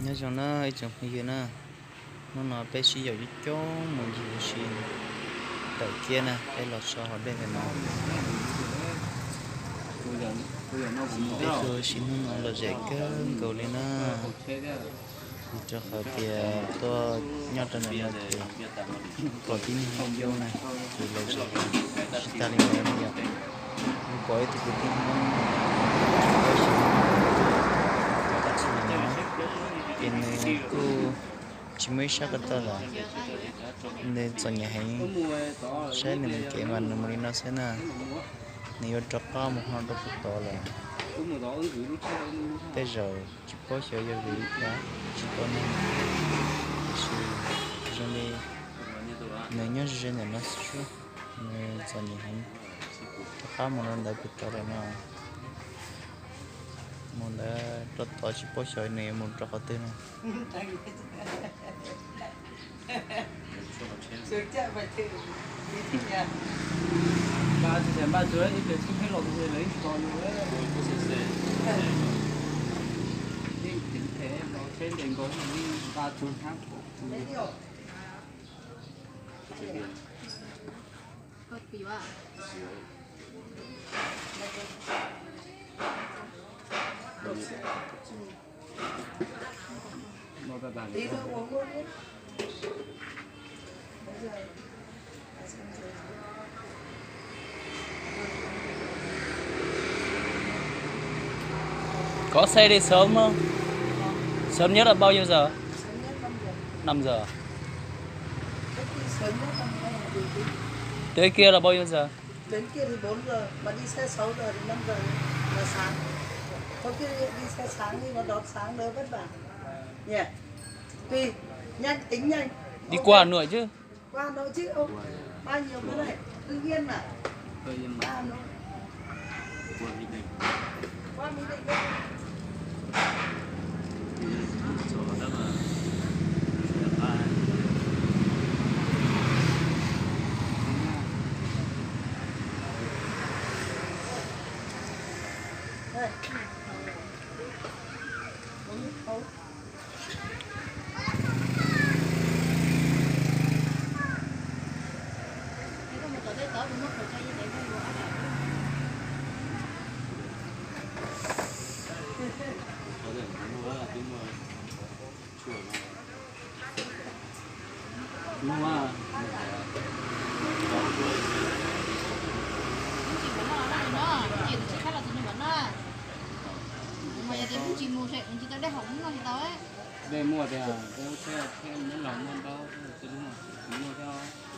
Nyob zoo na ib tsoom phooj ywg na, hnub no peb sib yaum coob coob mus ncig ua si tawm kiab na, peb los so haus dej ntawm no. Peb tuaj ua si hnub no lom zem kawg nkaus li na. Vim rau qhov tias tuaj nyob rau ntawm no ces pom tib neeg coob na, ces lom zem tsis tag li ntawd li yom. Kuv pom ib tug kwv tij Hmoob, ces nws kuj tsis muaj ib sab ko taw lawm, nws txom nyem heev, saib nws mus kev mas nws mus li no xwb na. Nws yuav rov qab mus hmo rau puag tod lawm. Tej zaum tsis paub xyov yog vim li cas tsis tau neeg, tiam sis zoo li nws nyob ze ze ntawm no xwb, nws txom nyem heev, rov qab mus rau ntawd puag tod lawm no. Mus ntawd rau tod tsis paub xyov nws yuav mus rau qhov twg no. Có xe đi sớm không? Sớm nhất là bao nhiêu giờ? Năm giờ. Tới kia là bao nhiêu giờ? Đến kia thì bốn giờ, mà đi xe sáu giờ thì năm giờ là sáng. Thôi cứ đi xe sáng đi, nó đón sáng đỡ vất vả. Nhỉ? Đi nhanh, tính nhanh. Đi qua Hà Nội chứ. Qua Hà Nội chứ ông. Bao nhiêu cái này? Hưng Yên mà. Qua Hà Nội. Qua Mỹ Đình. Qua Mỹ Đình đấy. Đây. Bốn mươi sáu. Dej muaj tiag, dej muaj thiab, muaj thiab.